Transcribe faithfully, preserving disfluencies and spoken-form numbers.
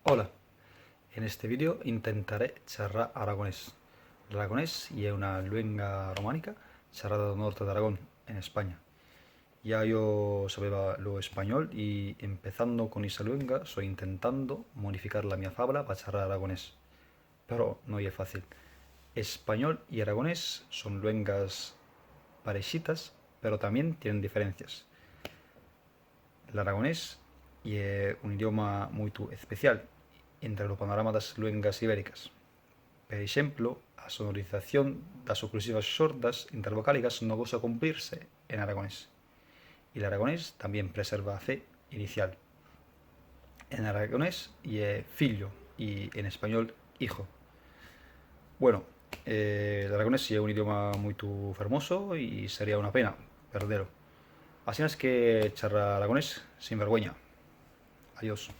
Hola, en este vídeo intentaré charrar aragonés. L'aragonés ye una luenga romanica charrada d'o norte d'Aragón, en España. Ya yo sabeba lo espanyol y, empezando con ixa luenga, soi intentando modificar la mía fabla pa charrar aragonés. Pero no ye fácil. Espanyol y aragonés son luengas pareixitas, pero tamién tienen diferencias. L'aragonés ye un idioma muitu especial entre lo panorama d'as luengas ibericas. Per eixemplo, a sonorización d'as oclusivas sordas intervocálicas no gosa cumplirse en aragonés, y l'aragonés tamién preserva a ce inicial. En aragonés ye fillo y en espanyol hijo. Bueno, eh, l'aragonés ye un idioma muitu fermoso y sería una pena perder-lo. Asinas que charra aragonés sin vergüenya. Adiós.